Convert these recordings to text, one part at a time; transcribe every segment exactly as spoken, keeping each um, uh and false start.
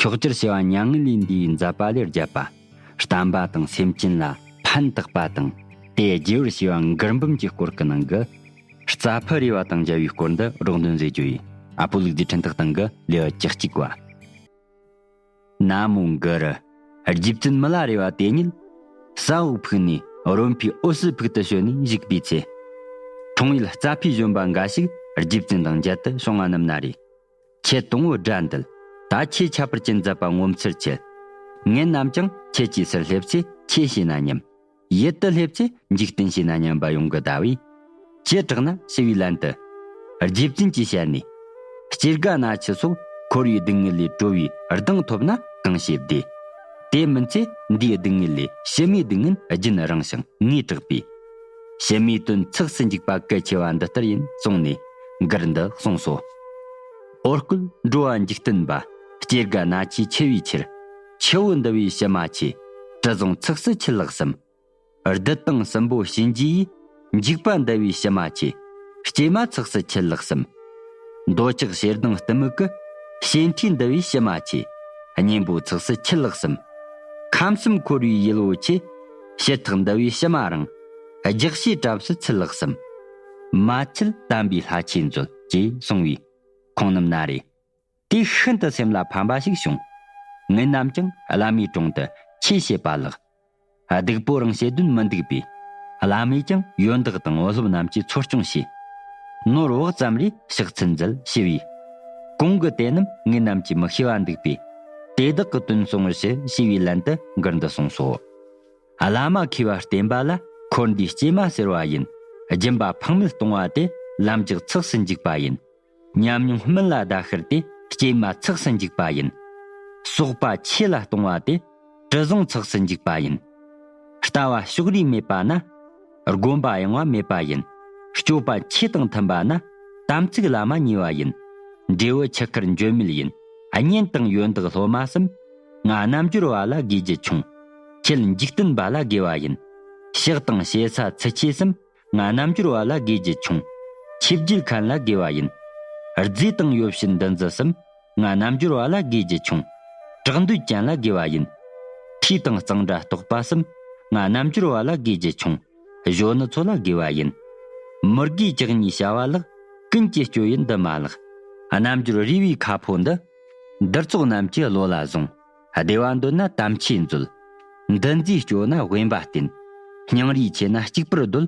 ཕྱོགས་གཅིག་བྱེ་བ་མྱ་ངན་ལས་འདས་པའི་མཛད་པ་ལས་བརྒྱབ་པ། བསྟན་པ་དང་སེམས་ཅན་ལ་ཕན་བཏགས་པ་དང་། དེ་རྒྱས་པར་བྱེ་བ་མགུར་འབུམ་གྱི་སྐོར་གྱི་ནང་གི། རྩ་ཕུ་རེ་བ་དང་འབྲེལ་བའི་སྐོར་འདི་རོགས་འདོན་མཛད་རྒྱུ་ཡིན། ཨ་ཕོ་ལུག་རྫིའི་འཕྲིན་ཐག་སྟེང་གི་ལེའུ་བཅུ་གཅིག་པ། ན་མོ་གུ་རུ། རྗེ་བཙུན་མི་ལ་རས་པ་དེ་ཉིད་ས་འོག་ཕུག་ནས་རོན་ཕུའི་འོད་གསལ་ཕུག་ཏུ་བྱོན་ནས་བཞུགས་པའི་ཚེ། འཁྲུངས་ཡུལ་རྩ་ཕུའི་བཞོན་པ་འགའ་ཞིག་རྗེ་བཙུན་དང་མཇལ་དུ་བྱུང་བ་རྣམས་ན་རེ། ཁྱེད་དང་པོ་དགྲ་འདུལ། ད་ཁྱེད་ཁྱབ་པར་ཅི་མཛད་པ་ངོ་མཚར་ཆེ། ངེད་རྣམས་ཀྱང་ཁྱེད་ཀྱི་སར་སླེབས་ཚེ་ཆོས་བྱས་ན་སྙམ། ཡུལ་དུ་སླེབས་ཚེ་འཇིག་རྟེན་བྱས་ན་སྙམ་པ་ཡོང་གི་གདའ་བས། ཅི་དྲག་ན་ཞུ་བའི་ལན་དུ། རྗེ་བཙུན་གྱིས་བཤད་ནས། སྐྱེ་རྒ་ན་འཆི་སོགས་འཁོར་བའི་སྡུག་བསྔལ་ལས་གྲོལ་བའི་གདེང་ཐོབ་ན་གང་བྱེད་བདེ། དེ་མིན་ཚེ་འདིའི་སྡུག་བསྔལ་ལས་ཕྱི་མའི་སྡུག་བསྔལ་རྒྱུན་རིང་ཞིང་ངེས་དྲག་པས། ཕྱི་མའི་དོན་ཚགས་སུ་འཇུག་པ་གལ་ཆེ་བ་འདི་ལྟར་ཡིན་གསུངས་ནས་མགུར་འདི་གསུངས་སོ། འོ་སྐོལ་འགྲོ་བ་འཇིག་རྟེན་པ། སྐྱེ་རྒ་ན་འཆིའི་འཆི་བའི་ཕྱིར། འཆི་བོ་འདུལ་བའི་ཕྱི་མ་ཆེ། དྲི་བཟང་ཚགས་སུ་འཆི་ལགས་སམ། བདུད་དང་སྲིན་པོ་གཤིན་རྗེ་ཡི། འཇིགས་པ་འདུལ་བའི་ཕྱི་མ་ཆེ། སྐྱེ་མ་ཚགས་སུ་འཆི་ལགས་སམ། འདོད་ཆགས་ཞེ་སྡང་གཏི་མུག་གི། ཞེ་འཁྲིས་འདུལ་བའི་ཕྱི་མ་ཆེ། གཉེན་པོ་ཚགས་སུ་འཆི་ལགས་སམ། ཁམས་གསུམ་འཁོར་བའི་ཡུལ་བོ་ཆེ། ཕྱི་ཐག་འདུལ་བའི་ཕྱི་མ་རིང་། རྒྱགས་ཤེས་གྲབས་སུ་འཆི་ལགས་སམ། མ་འཆི་དམ་པའི་ལྷ་ཆོས་མཛོད། ཅེས་གསུངས་པས། ཁོང་རྣམས་ན་རེ། དེས་ཤིན་ཏུ་སེམས་ལ་ཕན་པ་ཞིག་བྱུང་། ངེད་རྣམས་ཀྱང་བླ་མའི་དྲུང་དུ་ཆོས་བཤད་པ་ལགས། སྡིག་པོ་རང་བྱེད་དོན་མི་འདུག་པས། བླ་མས་ཀྱང་ཡོན་བདག་དང་བུ་སློབ་རྣམས་ཀྱི་འཚོ་སྐྱོང་བྱས། ནོར་བག་ཙམ་རེ་ཕྱག་འཚལ་མཛད་ཞུས་པས། གོང་གི་དེ་རྣམས་ངེད་རྣམས་ཀྱིས་མི་ཤེས་པ་འདུག་པས། དེ་དག་གི་དོན་གསུང་བར་ཞུ་ཞེས་པའི་ལན་དུ་མགུར་འདི་གསུངས་སོ། བླ་མ་མཁས་པ་བསྟེན་པ་ལ། འཁོར་འདས་སྐྱེ་མ་ཟེར་བ་ཡིན། སྦྱིན་པ་ཕངས་མེད་གཏོང་བ་དེ། ལམ་རྒྱགས་ཚགས་སུ་འཇུག་པ་ཡིན། ཉམས་མྱོང་སྨིན་ལ་ཟླ་ཤར་ཏེ། སྐྱེ་མ་ཚགས་སུ་འཇུག་པ་ཡིན། གསོག་པ་ཆོས་ལ་གཏོང་བ་དེ། དྲི་བཟང་ཚགས་སུ་འཇུག་པ་ཡིན། ལྟ་བ་ཕྱོགས་རིས་མེད་པ་ན། སྒོམ་པ་གཡེང་བ་མེད་པ་ཡིན། སྤྱོད་པ་ཆོས་དང་མཐུན་པ་ན། དམ་ཚིག་བླ་མ་ཉེས་པ་ཡིན། འབྲས་བུ་ཆུ་ཁར་འཇོལ་མེད་ཡིན། གཉེན་དང་ཡོན་བདག་སློབ་མ་གསུམ། ང་རྣལ་འབྱོར་བ་ལ་དགེ་རྒྱུ་ཆུང་། ཁྱེད་འཇིག་རྟེན་པ་ལ་དགེ་བ་ཡིན། ཕྱག་དང་ཞེ་ས་ཚུལ་འཆོས་གསུམ། ང་རྣལ་འབྱོར་བ་ལ་དགེ་རྒྱུ་ཆུང་། ཆོས་བརྒྱུད་མཁན་ལ་དགེ་བ་ཡིན། རྫས་དང་ཡོ་བྱད་འདུ་འཛི་གསུམ། ང་རྣལ་འབྱོར་བ་ལ་དགེ་རྒྱུ་ཆུང་། བྲག་འདོད་ཅན་ལ་དགེ་བ་ཡིན། ཁྲུས་དང་གཙང་སྦྲ་རྟོགས་པ་གསུམ། ང་རྣལ་འབྱོར་བ་ལ་དགེ་རྒྱུ་ཆུང་། གཞོན་ནུ་ཚོ་ལ་དགེ་བ་ཡིན། མི་དགེ་བཅུ་གཉིས་བྱ་བ་ལགས། ཀུན་གྱི་སྤྱོད་ཡུལ་འདི་མ་ལགས། རྣལ་འབྱོར་རས་པའི་ཁ་ཕོ་འདི། འདིར་ཚོགས་རྣམས་ཀྱི་བློ་ལ་བཟུང་། བདེ་བ་འདོད་ན་དམ་ཆོས་མཛོད། འདུ་འཛིའི་སྐྱོ་ན་དབེན་པ་བསྟེན། སྙིང་རུས་ཆེ་ན་གཅིག་པུར་སྡོད།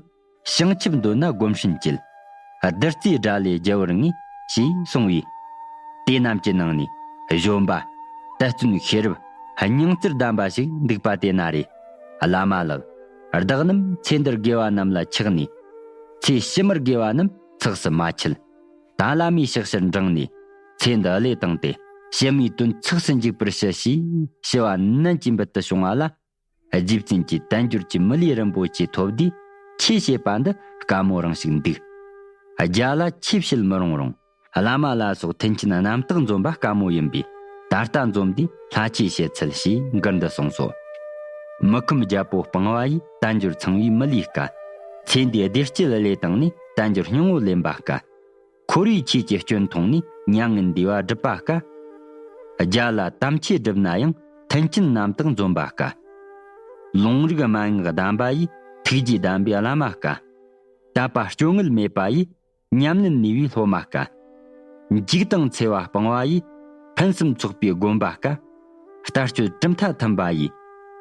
བྱང་ཆུབ་འདོད་ན་སྒོམ་ཕྲན་བྱེད། བདུད་རྩིའི་དགྲ་ལས་རྒྱལ་བར་ངེས། ཞེས་གསུངས་པས། དེ་རྣམས་ཀྱི་ནང་ནས་གཞོན་པ། དད་བརྩོན་ཤེས་རབ། སྙིང་བརྩེར་ལྡན་པ་ཞིག་འདུག་པ་དེ་ན་རེ། བླ་མ་ལགས། བདག་རྣམས་ཚེ་འདིར་དགེ་བ་རྣམས་ལ་ཆགས་ནས། ཚེ་ཕྱི་མར་དགེ་བ་རྣམས་ཚགས་སུ་མ་འཆུལ། ད་བླ་མའི་ཕྱག་ཕྱིར་འབྲངས་ནས། ཚེ་འདི་བློས་བཏང་སྟེ། ཕྱི་མའི་དོན་ཚགས་སུ་འཇུག་པར་ཞུ། ཞེས་ཞུ་བ་ནན་གྱིས་འབུལ་དུ་བྱུང་བ་ལ། རྗེ་བཙུན་གྱིས་དལ་འབྱོར་གྱི་མི་ལུས་རིན་པོ་ཆེ་ཐོབ་དུས་ཆོས་བཤད་པ་འདི་དཀའ་མོ་རང་ཞིག་འདུག། རྒྱ་ལ་ཆོས་བཤད་མི་རུང་རུང་། བླ་མ་ལ་སོགས་མཐུན་རྐྱེན་རྣམ་དག་འཛོམས་པ་དཀའ་མོ་ཡིན་པས། ད་ལྟ་འཛོམས་དུས་ལྷ་ཆོས་བཤད་འཚལ། ཞེས་མགུར་འདི་གསུངས་སོ། མི་ཁོམ་རྒྱལ་པོ་སྤང་བ་ཡིས། དལ་འབྱོར་ཚང་བའི་མི་ལུས་དཀའ། ཚེ་འདིའི་བདེ་སྐྱིད་བློས་བཏང་ནས། དལ་འབྱོར་སྙིང་པོ་ལེན་པ་དཀའ། འཁོར་བའི་ཆོས་ཀྱི་སྐྱོན་མཐོང་ནས། མྱ་ངན་འདས་པ་སྒྲུབ་པ་དཀའ། རྒྱ་ལ་དམ་ཆོས་བསྒྲུབ་ན་ཡང་། མཐུན་རྐྱེན་རྣམ་དག་འཛོམས་པ་དཀའ། ལུང་རིགས་མན་ངག་གདམས་པ་ཡིས། ཐུགས་རྗེས་གདམས་པའི་བླ་མ་དཀའ། དད་པ་སྐྱོ་ངལ་མེད་པ་ཡིས། ཉམས་ལེན་ནུས་པའི་སློབ་མ་དཀའ། འཇིགས་དང་འཚེ་བ་སྤང་བ་ཡིས། ཕུན་སུམ་ཚོགས་པའི་སྒོམ་པ་དཀའ། ལྟ་སྤྱོད་གྲུབ་མཐའ་མཐུན་པ་ཡིས།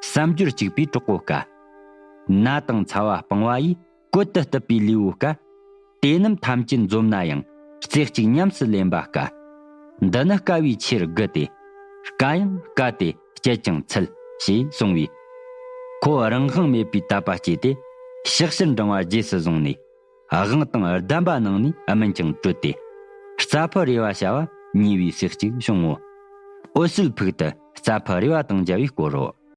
བསམ་སྦྱོར་གཅིག་པའི་གྲོགས་པོ་དཀའ། ན་དང་ཚ་བ་སྤང་བ་ཡིས། བཀོད་དུ་གཏུབ་པའི་ལུས་པོ་དཀའ། དེ་རྣམས་ཐམས་ཅད་འཛོམས་ན་ཡང་། རྩེ་གཅིག་ཉམས་སུ་ལེན་པ་དཀའ། འདི་ནི་དཀའ་བའི་ཆེར་དགུ་སྟེ། དཀའ་ཡང་དཀའ་སྟེ་སྤྱད་ཀྱང་འཚལ། ཞེས་གསུངས་པས། ཁོ་རང་དབང་མེད་པའི་དད་པ་སྐྱེས་ཏེ། ཕྱག་ཕྱིར་འབྲང་བ་རྗེས་སུ་བཟུང་ནས། དབང་དང་གདམས་པ་གནང་ནས་སྨིན་ཅིང་གྲོལ་ཏེ། རྩ་ཕུ་རེ་བ་བྱ་བ་ཉེ་བའི་ཚེ་གཅིག་བྱུང་ངོ་། འོད་གསལ་ཕུག་ཏུ་རྩ་ཕུ་རེ་བ་དང་མཇལ་བའི་སྐོར་རོ།